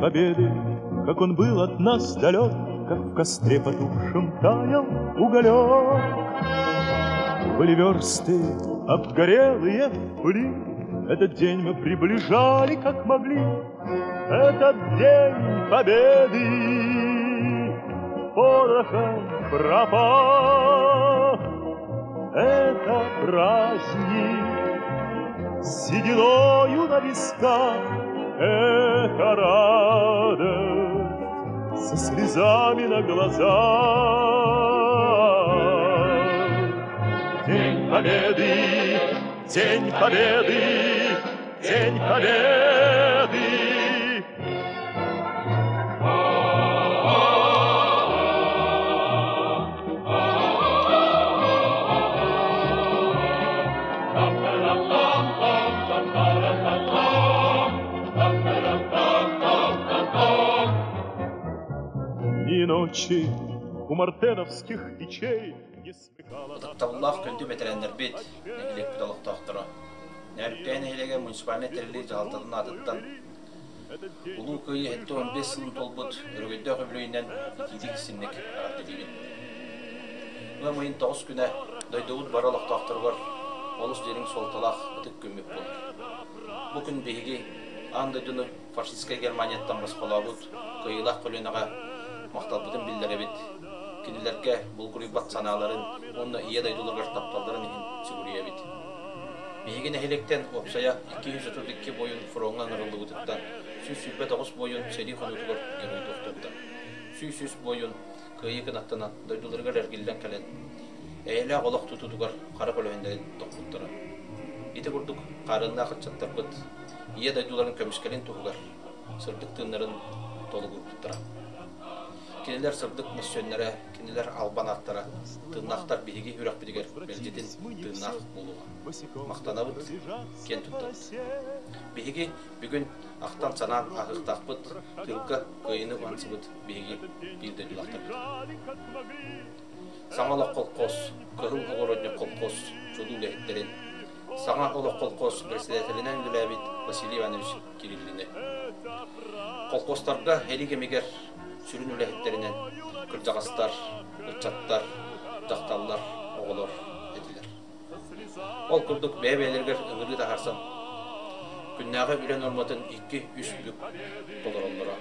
Победы, как он был от нас далек, Как в костре потухшем таял уголек. Были версты, обгорелые в пыли, Этот день мы приближали, как могли. Этот день Победы порохом пропах. Это праздник с сединою на висках, Это радость со слезами на глазах. День Победы, День Победы, День Победы! Дни и ночи у мартеновских печей не смыкала. Ытыктабыллаах күндү бэтэрээннэрбит, нэһилиэкпит олохтоохторо! Нөөрүктээйи нэһилиэгэ муниципальнай тэриллии дьаһалтатын аатыттан Улуу Кыайыы 75 сылын туолбут өрөгөйдөөх үбүлүөйүнэн итиитик-истиҥник эҕэрдэлиибин. Ыам ыйын тоҕус күнэ дойдубут бары олохтоохторугар олус дириҥ суолталаах ытык күммүт буолар. Бу күн биһиги аан дойдуну фашистскай Германияттан босхолообут кыайыылаах көлүөнэҕэ махталбытын биллэрэбит, кинилэргэ булгуруйбат санааларын уонна Ийэ дойдуларыгар тапталларын иһин сүгүрүйэбит. Биһиги нэһилиэктэн уопсайа 232 буойун фроҥҥа ыҥырыллыбытыттан 129 буойун сэрии хонуутугар геройдуу охтубута. 103 буойун кыайыы кынаттанан дойдуларыгар эргиллэн кэлэн, эйэлээх олох тутуутугар хара көлөһүннэрин тохпуттара. Ити курдук хаарыаннаах ыччаттарбыт Ийэ дойдуларын көмүскэлин туһугар сырдык тыыннарын толугурбуттара. Кинилэр сырдык мөссүөннэрэ, кинилэр албан ааттара тыыннаахтар биһиги үрэхпитигэр мэлдьитин тыыннаах буолуоҕа. Махтанабыт, киэн туттабыт. Биһиги бүгүн ахтан-санаан ааһыахтаахпыт, тыылга кыайыыны уһансыбыт биһиги биир дойдулаахтарбыт. Саҥа олох колхоз, Кыһыл оҕуруотньук колхоз чулуу үлэһиттэрин, Саҥа олох колхоз председателинэн үлэлээбит Василий Иванович Кириллини. Колхозтарга сэрии кэмигэр сүрүн үлэһиттэринэн кырдьаҕастар, ыччаттар, дьахталлар, оҕолор этилэр. Ол курдук бэйэ-бэйэлэригэр ыҥырыы таһаарсан, күннээҕи үлэ нуорматын икки-үс бүк толороллоро.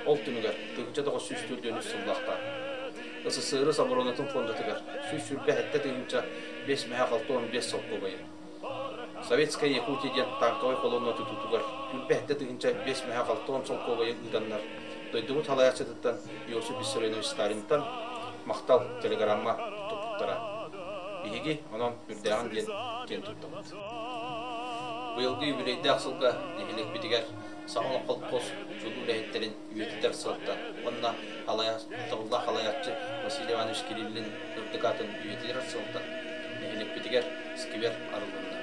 Ол түмүгэр 1943 сыллаахха СССР оборонатын фондатыгар 127 тыһыынча 5 мөһөөх 65 солкуобайы, Советская Якутия диэн танковай колонна тутуутугар 27 тыһыынча 5 мөһөөх 60 солкуобайы ыытаннар, дойдубут салайааччытыттан Иосиф Виссарионович Сталинтан махтал телеграмма туппуттара. Биһиги онон үрдээҕин диэн киэн туттабыт. Быйылгы юбилейдаах сылга нэһилиэкпитигэр Саҥа колхоз чулуу үлэһиттэрин үйэтитэр сыалтан уонна табыллаах салайааччы Василий Иванович Кириллин үрдүк аатын үйэтитэр сыалтан нэһилиэкпитигэр сквер арыллынна.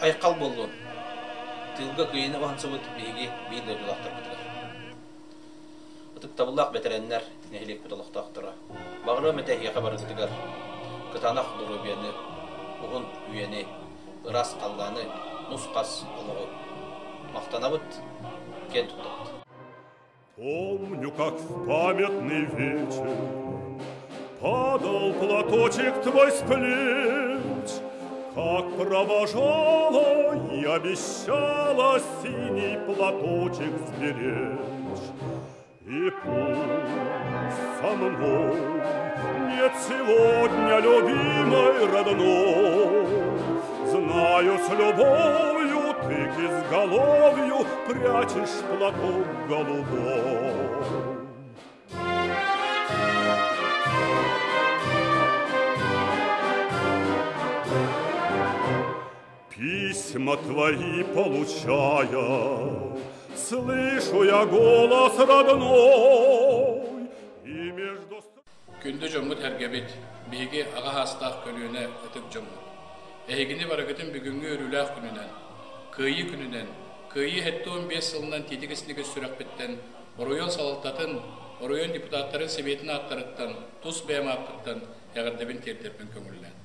Айхал буоллун! Тыылга кыайыыны уһансыбыт биһиги биир дойдулаахтарбытыгар. Ытыктабыллаах бэтэрээннэр, нэһилиэкпит олохтоохторо, баҕарыам этэ эһиэхэ барыгытыгар кытаанах доруобуйаны, уһун үйэни, ыраас халлааны, нус-хас олоҕу. Махтанабыт, киэн туттабыт. Помню, как в памятный вечер Падал платочек твой с плеч, Как провожала и обещала Синий платочек сберечь. И пусть со мной нет сегодня любимой родной, Знаю, с любовью ты к изголовью Прячешь платок голубой. Письма твои получая, Слышу я голос родной, И между Күндү дьоммут-сэргэбит, биһиги аҕа саастаах көлүөнэ ытык дьоммут. Эһигини барыгытын бүгүҥҥү үөрүүлээх күнүнэн, Кыайыы күнүнэн, Кыайыы 75 сылынан итиитик-истиҥник сүрэхпиттэн оройуон салалтатын, оройуон депутаттарын сэбиэтин ааттарыттан, тус бэйэм ааппыттан эҕэрдэбин тиэрдэрбин көҥүллээн.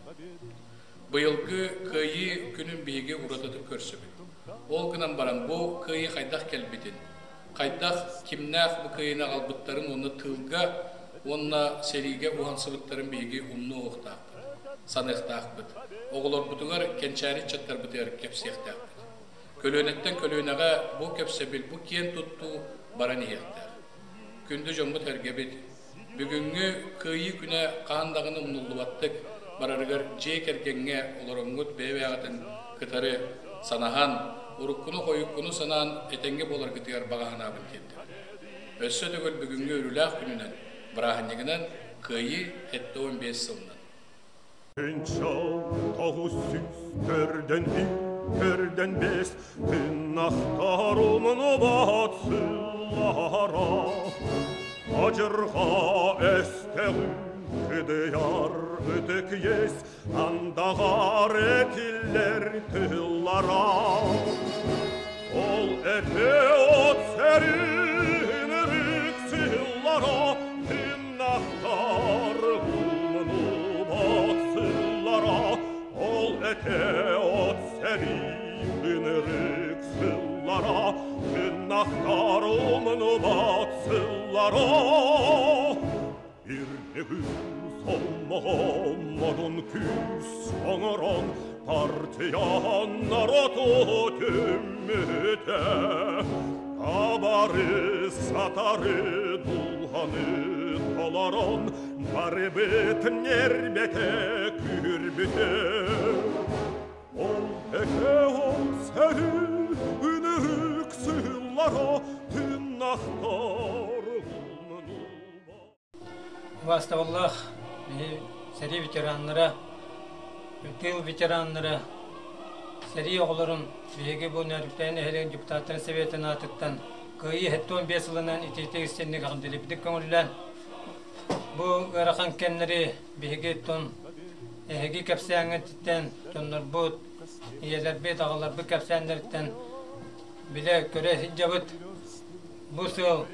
Быйылгы Кыайыы күнүн биһиги уратытык көрсөбүт. Ол гынан баран бу Кыайыы хайдах кэлбитин, Хайдах, кимнээх бу кыайыыны аҕалбыттарын уонна тыылга уонна сэриигэ уһансыбыттарын биһиги умнуо уохтаахпыт, саныахтаахпыт. Оҕолорбутугар, кэнчээри ыччаттарбытыгар кэпсиэхтээхпит. Көлүөнэттэн көлүөнэҕэ бу кэпсэбил, бу киэн туттуу баран иһиэхтээх. Күндү дьоммут-сэргэбит, бүгүҥҥү Кыайыы күнэ хаһан даҕаны умнуллубаттык барарыгар дьиэ кэргэҥҥэ олороҥҥут бэйэ-бэйэҕитин кытары санаһан, уруккуну-хойуккуну санаан этэҥҥэ буоларгытыгар баҕа санаабын тиэрдэбин. Өссө төгүл бүгүҥҥү үөрүүлээх күнүнэн, бырааһынньыгынан Кыайыы 75 сылынан! Тоҕус сүүс төрдөн төрдөн бес тыннахтар умнубат сыллара Адьырҕа эстэҕин кыдыйар ытык иэс андаҕар этиллэр тыллара Ол эте от сэрин ырык сыллара тыннахтар умнубат сыллара Ол эте от сэрин ырык сыллара тыннахтар умнубат сыллара Ирдегүн солмоҕон күүс оҥорон партиян народу түммүтэ Табары сатары дулҕаны толорон барыбыт нербете күүрбүтэ Ол эке ол сэрии үнүрүк сыллара тыннахтар Убаастабыллаах сэрии ветераннара, тыыл ветераннара, сэрии оҕолорун биһиги бу Нөөрүктээйи нэһилиэгин депутаттарын Советын аатыттан Кыайыы 75 сылынан итиитик истинник эҕэрдэлиибитин көҥүллээн, бу ыарахан кэмнэри биһиги тон эһиги кэпсээҥҥититтэн дьоннорбут, ийэлэрбит, аҕаларбыт кэпсээннэриттэн билэ-көрө сылдьабыт. Бу сыл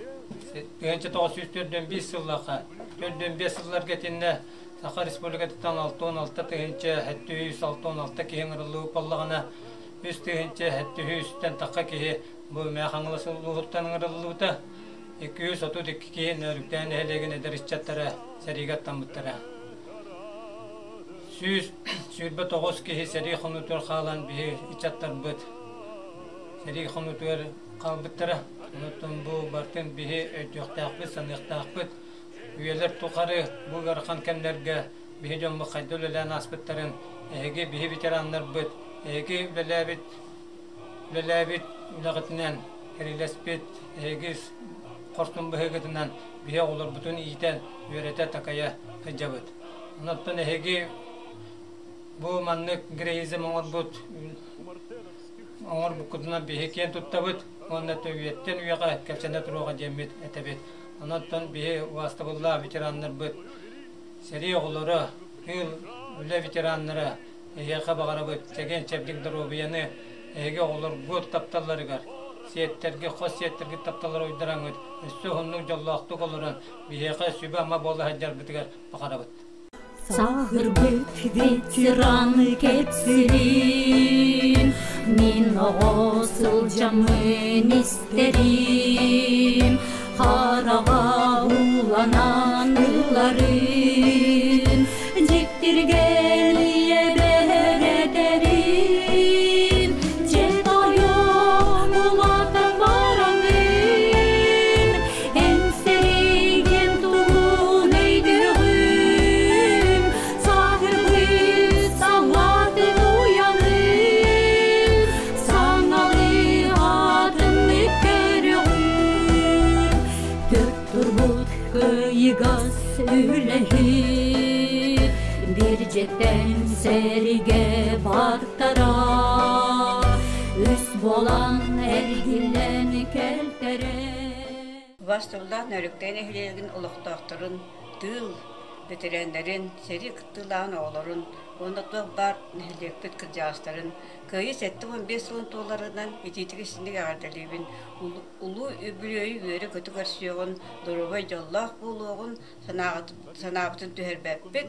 1945 сыллаахха 45 сылларга итиннэ Саха Республикатыттан 66 тыһыынча 766 киһи ыҥырыллыбыт буоллаҕына, 3 тыһыынча 700-тэн тахха киһи бу Мэҥэ Хаҥалас улууһуттан ыҥырыллыбыта. 232 киһи Нөөрүктээн нэһилиэгин эдэр ыччаттара сэриигэ аттаммыттара. 129 киһи сэрии хонуутугар хаалан биһи ыччаттарбыт сэрии хонуутугар хаалбыттара. Онон бу барытын биһи өйдүөхтээхпит, саныахтаахпыт. Үйэлэр тухары бу ыарахан кэмнэргэ биһи дьоммут хайда үлэлээн ааспыттарын, эһиги биһи ветераннарбыт, эһиги үлэлээбит үлэлээбит үлэҕитинэн эрилэспит, эһиги хорсун быһыыгытынан биһи оҕолорбутун иитэн, үөрэтэ, такайа сылдьабыт. Онон эһиги бу маннык героизм оҥорбут оҥорбуккутунан биһи киэн туттабыт уонна үйэттэн үйэҕэ кэпсэнэ туруоҕа диэммит этэбит. Онон биһи убаастабыллаах ветераннарбыт, сэрии оҕолоро, тыыл, үлэ ветераннара эһиэхэ баҕарабыт чэгиэн-чэбдик доруобуйаны, эһиги оҕолоргут тапталларыгар, сиэттэргэ, хос сиэттэргит тапталлара уйдараҥҥыт, өссө уһуннук дьоллоохтук олорон биһиэхэ сүбэ-ама буола сылдьаргытыгар баҕарабыт. Саһырбыт ветеран кэпсирин, Мин оҕо сылдьаммын истэрим, Хараҕа ууланан ылларым, Дьиктиргэн ийэбэр этэрим, Дьэ тойон улаатан бараҥын, Эн сэриигин тугун өйдүөҕүм, Саһырбыт саллаатын уйаным, Саҥалыы атыннык көрөҕүм. Көп турбут кыйыгас үлэһит, Бир дьиэттэн сэригэ бартара, Үс буолан эргиллэн кэлтэрэ. Убаастабыллаах Нөөрүктээ нэһилиэгин олохтоохторун, тыыл бэтэрээннэрин, сэрии кыттыылааҕын оҕолорун уонна туох баар нэһилиэкпит кырдьаҕастарын Кыайыы 75 сылын туоларынан итиитик-истиҥник эҕэрдэлиибин! Улуу үбүлүөйү үөрэ-көтө көрсүөҕүн, доруобай дьоллоох буолуоҕун, санаабытын түһэрбэппит,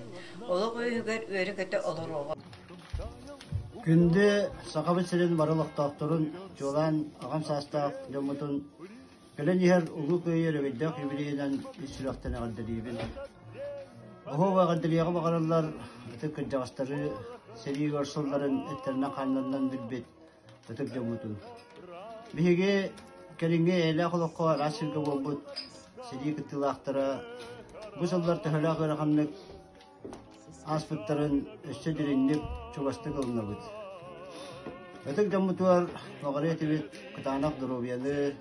олох үөһүгэр үөрэ-көтө олоруоҕун. Күндү Сахабыт сирин бары олохтоохторун, чуолаан аҕам саастаах дьоммутун. Кэлэн иһэр Улуу Кыайыы өрөгөйдөөх юбилейынан ис сүрэхтэн эҕэрдэлиибин. Оһуох эҕэрдэлиэҕи баҕараллар ытык кырдьаҕастары сэрии ыар сылларын эттэринэн-хааннарынан билбит ытык дьоммутун. Биһиги кэлиҥҥи эйэлээх олоххо араас сиргэ буолбут сэрии кыттыылаахтара бу сыллар төһөлөөх ыараханнык ааспыттарын өссө дириҥник, чугастык ылынабыт. Ытык дьоммутугар баҕарыа этибит кытаанах доруобуйаны,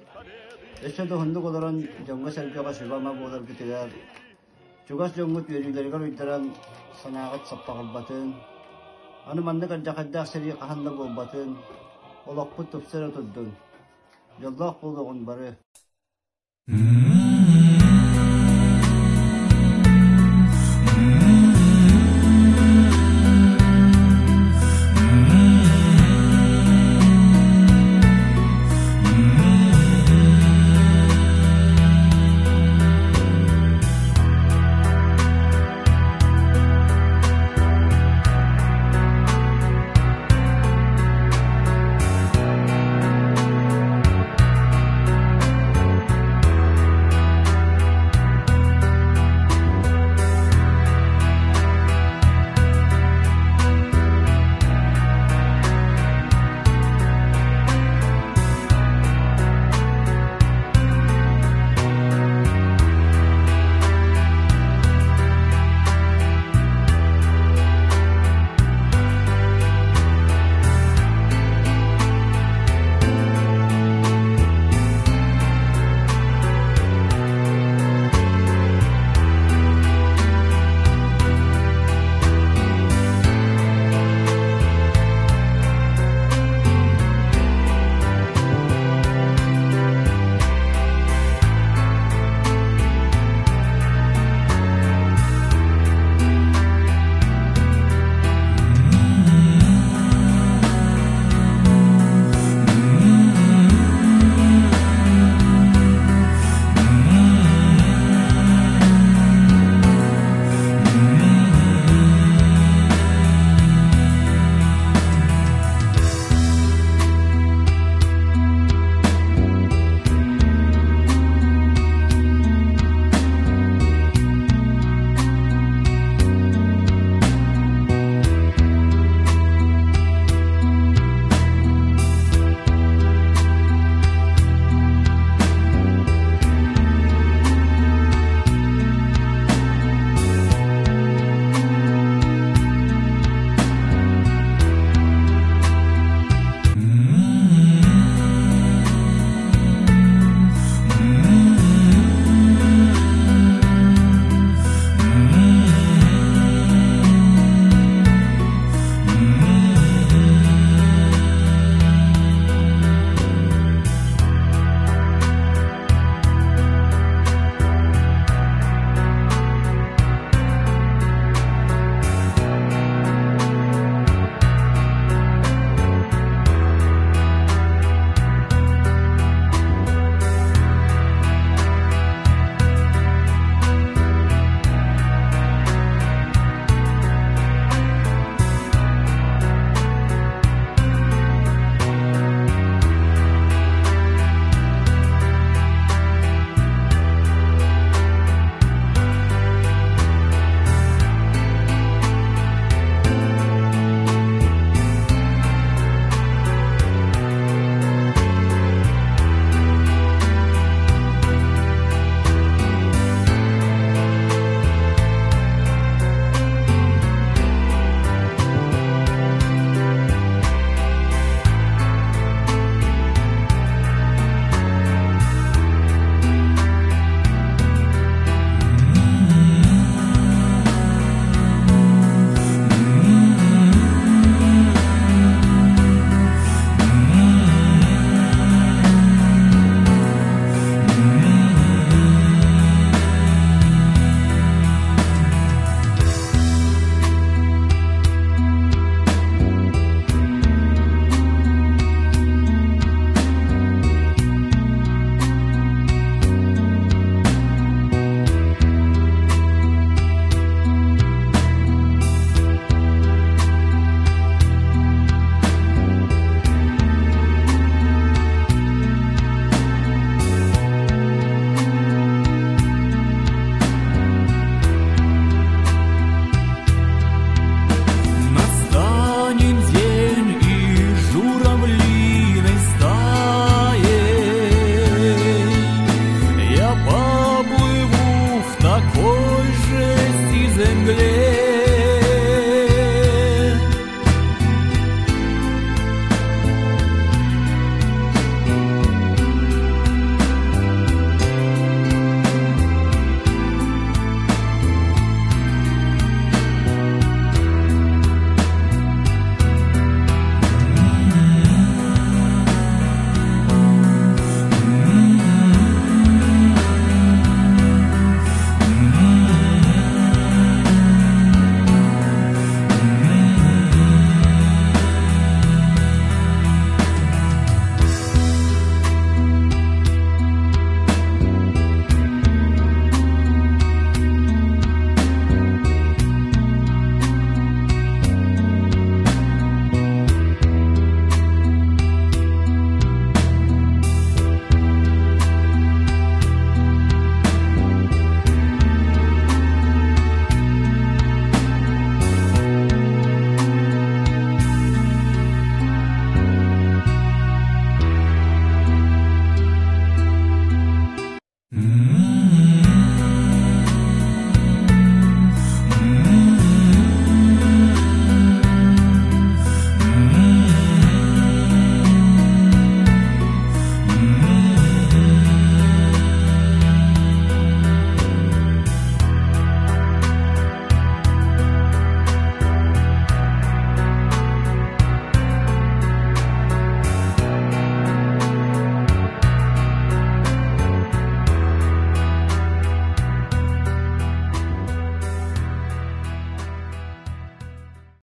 өссө да уһуннук олорон дьоҥҥо-сэргэҕэ сүбэ-ама буоларгытыгар, чугас дьоҥҥут үөрүүлэригэр уйдаран санааҕыт саппаҕырбатын, аны маннык алдьархайдаах сэрии хаһан да буолбатын, олохпут тупса эрэ турдун, дьоллоох буолуоҕун бары.